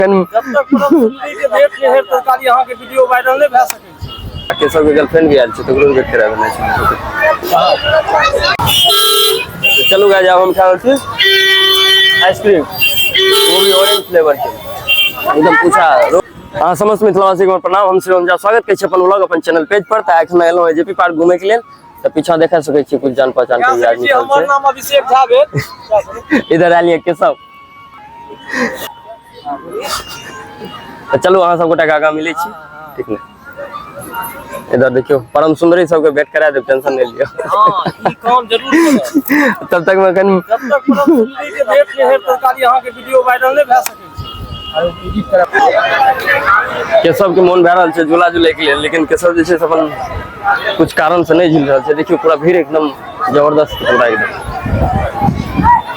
जब तक परम सुंदरी के भेंट नहि हेत तरकारी अहाँके वीडियो वायरल नहि भए सकै छै। केशव के गर्लफ्रेंड भी आयल छै, तऽ ओकरो भेंट कराबे छै। तो चलू गाइस, आब हम खा रहल छी आइसक्रीम, वो भी ऑरेंज फ्लेवर के एकदम पूछा। अहाँ समस्त मिथिलावासी के प्रणाम, हम शिवम झा स्वागत करै छी अपन व्लॉग अपन चैनल पेज पर। तऽ एखन एलहुँ जेपी पार्क घूमे के लेल, तऽ पीछा देखा सकै छी कुछ जान पहचान के भी आदमी सब हमर छै। नाम अभिषेक झा भेल। इधर आयल ये केशव। तऽ चलू अहाँ सब गोटा के आगाँ मिलै छी, ठीक ने? इधर देखियौ, परम सुंदरी सबके भेंट करा देब, टेंशन नहि लिअ। हँ, ई काम जरूर करब। तब तक मे एखन जब तक परम सुंदरी के भेंट नहि हेत तरकारी अहाँके वीडियो वायरल नहि भए सकै छै। केशव के मोन भए रहल छै झूला झूले के लेल, लेकिन केशव जे छै से अपन कुछ कारण से नहि झूल रहल छै। देखियौ पूरा भीड़ एकदम जबरदस्त, पूरा एकदम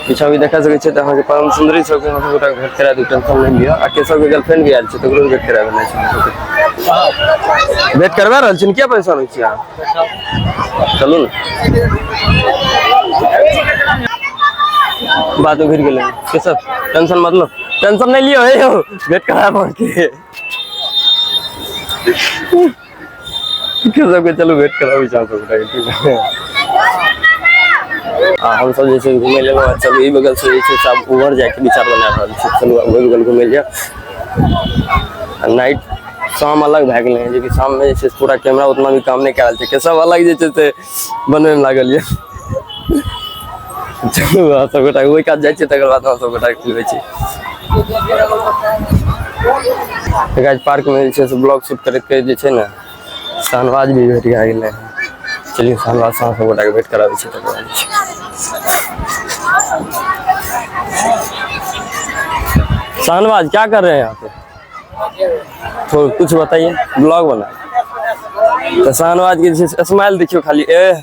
पीछा भी देखा सकै छै। तऽ अहाँके परम सुंदरी सबके अहाँ सब गोटाके भेंट करा दू, टेंशन नहि लिअ। आ केशव के गर्लफ्रेंड भी आयल छै, तऽ ओकरो भेंट कराबे नहि छै। भेंट करवा रहल छी, किया परेशान होइ छी अहाँ? चलू ने, बात में घुरि गेलै। केशव टेंशन मतलब टेंशन नहीं लियो, हे यौ भेंट कराबऽ अहाँके। केशव के चलू भेंट कराबै छी अहाँ सब गोटाके, ठीक है? आ हमसब जे छै घुमै लेलहुँ। आ चलू ई बगल से जे छै से आब उमहर जाइके विचार बना रहल छी। चलू आब ओहि बगल घुमै लिअ। आ नाइट शाम अलग भए गेलै, जेकि शाममे जे छै से पूरा कैमरा उतना भी काम नहि कए रहल छै। केशव अलग जे छै से बनबैमे लागल यऽ। चलू अहाँ सब गोटा ओहि कात जाइ छियै, तकर बाद अहाँ सब गोटा के मिलबै छी। गाइस, पार्क में जे छै से ब्लॉग शूट करैत करैत जे छै ने शाहनवाज भी भेट भए गेलै। चलिए शाहनवाज से अहाँ सब गोटा के भेंट कराबै छी। तकर बाद जे छै शाहनवाज क्या कर रहे हैं यहाँ पे, तो कुछ बताइए, ब्लॉग बना। तऽ शाहनवाज के जे छै स्माइल देखियौ खाली, ए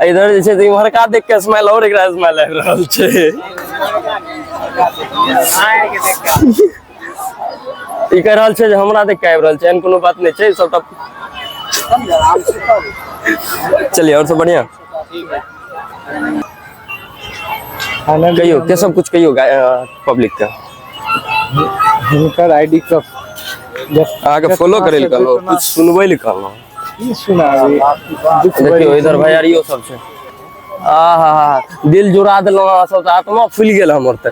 इधर जे छै से इम्हरका देख के स्माइल और एकरा स्माइल आबि रहल छै। ई कहि रहल छै जे हमरा देख के आबि रहल छै, एहन कोनो बात नहि छै सबटा। चलिए और सब बढ़िया। कहियो केशव, कुछ कहियो पब्लिक के। हिनकर आईडी के अहाँके फॉलो करै लए कहलहुँ, कुछ सुनबै लए कहलहुँ। की सुनाबी, दुख देखियौ इधर भैयारियो सब छै। आहा, दिल जुड़ा देलहुँ अहाँ सब तऽ, आत्मा फूलि गेल हमर, तऽ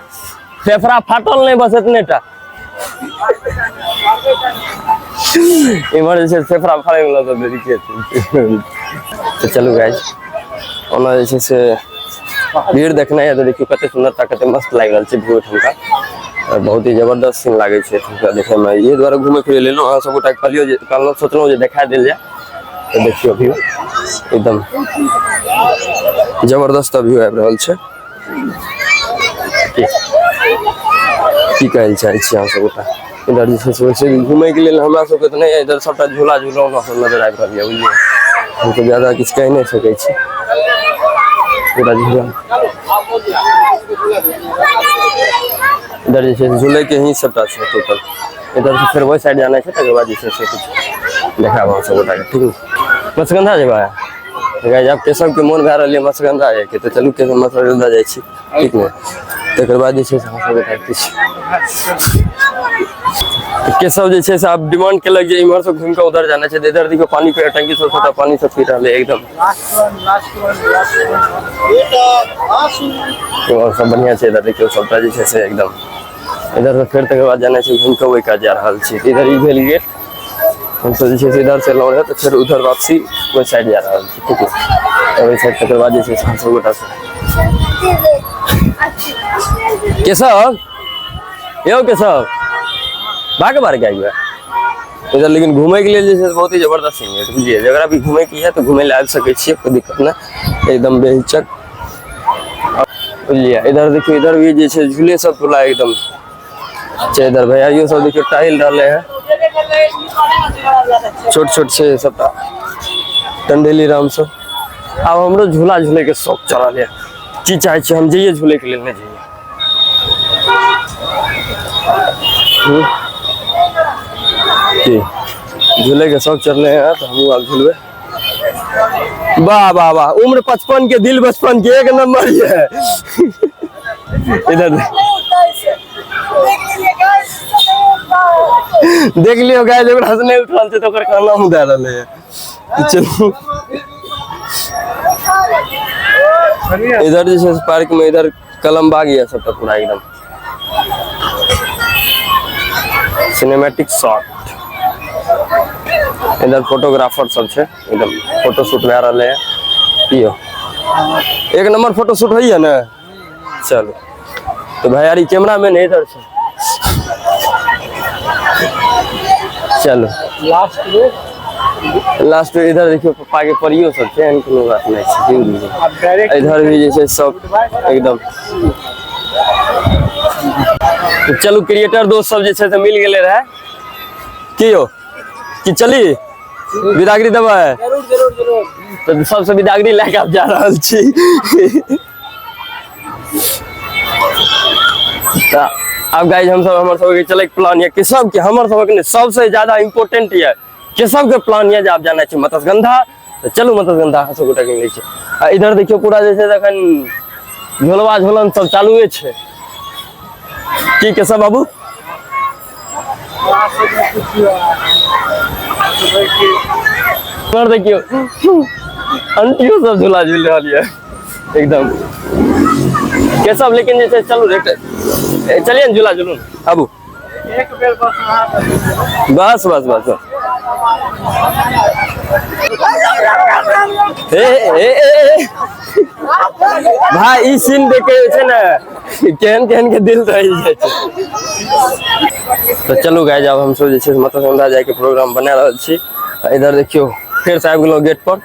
फेफड़ा फाटल नहि, बस एतने टा। इम्हर जे छै फेफड़ा फाड़ै वला सब देखिए। तऽ चलू गाइस, ओना जे छै से भीड़ देखने है तऽ देखियौ कते सुन्दरता, कते मस्त लागि रहल छै व्यू एठुनका। बहुत ही जबरदस्त सीन लागै छै एठुनका देखैमे। एहि दुआरे घुमै फिरै लेलहुँ। अहाँ सब गोटा कहलियौ जे कहलहुँ, सोचलहुँ जे देखा देल जाय। तऽ देखियौ व्यू एकदम जबरदस्त व्यू आबि रहल छै। की कहै लए चाहै छी अहाँ सब गोटा? इधर जे छै से वैसे भी घुमैके लेल हमरा सबके तऽ नहि, इधर सबटा झूला झूलौना सब नजर आबि रहल यऽ, बुझलियै? हम तऽ ज्यादा किछु कहि नहि सकै छी। पूरा झूला इधर जे छै से झूलैके ही सबटा छै टोटल। इधर से फेर ओहि साइड जाना छै, तकर बाद जे छै से किछु देखायब अहाँ सब गोटाके, ठीक? मत्स्यगंधा जेबै गाइस। आब केशव के मोन भए रहल यऽ मत्स्यगंधा जाइके, तऽ चलू केशव मत्स्यगंधा जाइ छी, ठीक ने? तकर बाद जे छै से अहाँ सब गोटा किछु केशव जे छै से आब डिमांड केलक जे इम्हर से घुमि कऽ उधर जाना छै। इधर देखियौ पानी पे टंकी सब सबटा पानी सब पी रहल है एकदम और सब बढ़िया छै। इधर देखियौ सबटा जे छै से एकदम इधर से फेर तकर बाद जाना छै घुमि कऽ ओहि कात जा रहल छी। इधर ई भेल गेट, हमसब जे छै से इधर से एलहुँ रहए, तऽ फेर उधर वापसी ओहि साइड जा रहल छी, ठीक है? तऽ ओहि साइड तकर बाद जे छै से हमसब गोटा से केशव, यौ केशव, भागे बार के आबि इधर। लेकिन घूमे के लेल जे छै से बहुत ही जबरदस्त सीन है, बुझलियै? जकरा भी घूमे के यऽ तऽ घूमे लए आबि सकै छियै, कोइ दिक्कत नहि, एकदम बेहिचक, बुझलियै? इधर देखियौ, इधर भी जे छै झूले सब पूरा एकदम छै। इधर भैयारियो सब देखियौ टहल रहले है। छोट छोट छै सबटा टंडेली राम सब। आब हमरो झूला झूले के शौक चढ़ल है। की चाहे छी, हम जइए झूले के लेल, नहि जइए? की झूले के शौक चढ़ले है तऽ हमहूँ आब झूलबै। वाह वाह वाह, उम्र 55 के, दिल बचपन के, एक नंबर ये है। इधर देख लियौ गाय ओकरा से नहि उठल छै तऽ ओकर कहना दए रहलै है। चलू इधर जे छै पार्क में इधर कलम बाग यऽ सबटा पूरा एकदम सिनेमैटिक शॉट। इधर फोटोग्राफर सब छै, एकदम फोटो शूट भए रहलै है। की यौ एक नंबर फोटो शूट होइए ने? चलू तो भैयारी कैमरा मैन इधर छै। चलो लास्ट में लास्ट में इधर देखियो पप्पा के परियो सब छै, एहन कोनो बात नहि छै। की बुझलियै? आप डायरेक्ट इधर भी जे छै सब एकदम। तो चलू क्रिएटर दोस्त सब जे छै से मिल गेलै रहे। की यौ की चली विदागरी देबै? जरूर जरूर जरूर। तऽ सबसँ विदागरी लए कऽ आब जा रहल छी। तऽ आब गाइज हमसब हमर सबके चलैके प्लान यऽ केशवके, हमर सबके नहि, सबसँ ज्यादा इम्पोर्टेंट यऽ केशवके प्लान यऽ जे आब जाना छै मत्स्यगंधा। तऽ चलू मत्स्यगंधा अहाँ सब गोटाके मिलै छै। आ इधर देखियौ पूरा जे छै एखन झोलवा झोलन सब चालुए छै। की केशव बाबू? देखियौ अंटियो सब झूला झूल रहल यऽ एकदम केशव। लेकिन जे छै चलू रेट चलिए ने झूला झूलू आबू। एक बेर बस बस बस बस बस। ए ए ए भाई ई सीन देख के जे छै ने केहन केहन के दिल रहि जाइ छै। तऽ चलू गाइज आब हमसब जे छै मत्स्यगंधा जायके प्रोग्राम बना रहल छी। इधर देखियौ फेर से आबि गेलहुँ गेट पर।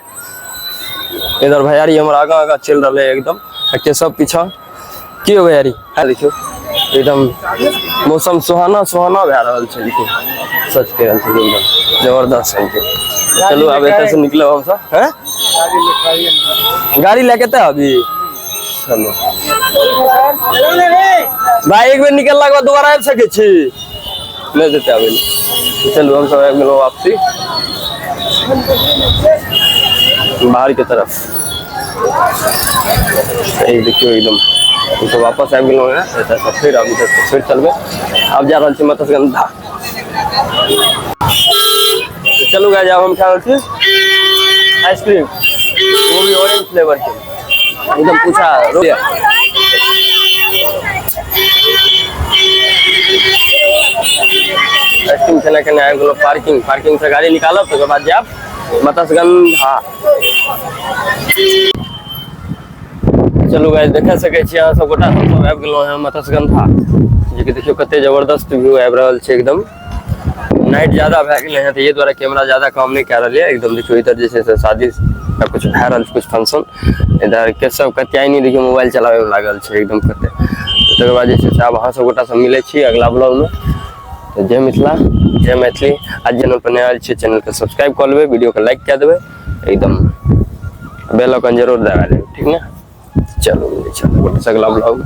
इधर भैयारी हमर आगाँ आगाँ चलि रहलै एकदम आ केशव पीछा। की हो भैयारी? देखियौ एकदम मौसम सुहाना सुहाना भए रहल छै। लेकिन सच कहि रहल छी एकदम जबरदस्त है। चलू आब एतऽ से निकलब हमसब। हैं गाड़ी लए के तऽ अभी चलू भाई एक बेर निकललाके बाद दोबारा आबि सकै छी? नहि देते आबै लए। चलू हमसब आबि गेलहुँ वापसी बाहर के तरफ। ई देखियौ एकदम हमसब वापस आबि गेलहुँ हेँ एतऽसँ। फेर आब इधर से फेर चलबै। आब जा रहल छी मत्स्यगंधा। चलू गाइस आब हम खा रहल छी आइसक्रीम, वो भी ऑरेंज फ्लेवर के एकदम पूछा। आइसक्रीम खेना खेना आबि गेलहुँ पार्किंग। पार्किंग से गाड़ी निकालब तकर बाद जायब मत्स्यगंधा। चलू गाइस देख सकै छी अहाँ सब गोटा हमसब आबि गेलहुँ हेँ मत्स्यगंधा, जेकि देखियौ कते जबरदस्त व्यू आबि रहल छै। एकदम नाइट ज्यादा भए गेलै हेँ तऽ एहि दुआरे कैमरा ज्यादा काम नहि कए रहल यऽ। एकदम देखियौ इधर जे छै से शादी या कुछ भए रहल छै, कुछ फंक्शन। इधर केशव कत्यायनी देखियौ मोबाइल चलाबैमे लागल छै एकदम कते। तकर बाद जे छै से आब अहाँ सब गोटा सब मिलै छी अगला ब्लॉगमे। तऽ जय मिथिला जय मैथिली। आ चैनल पर नया आयल छियै चैनलके सब्सक्राइब कऽ लेबै, वीडियोके लाइक कए देबै, एकदम बेल आइकन जरूर दबा देबै, ठीक ने? चलू मिलै छै अगला ब्लॉगमे।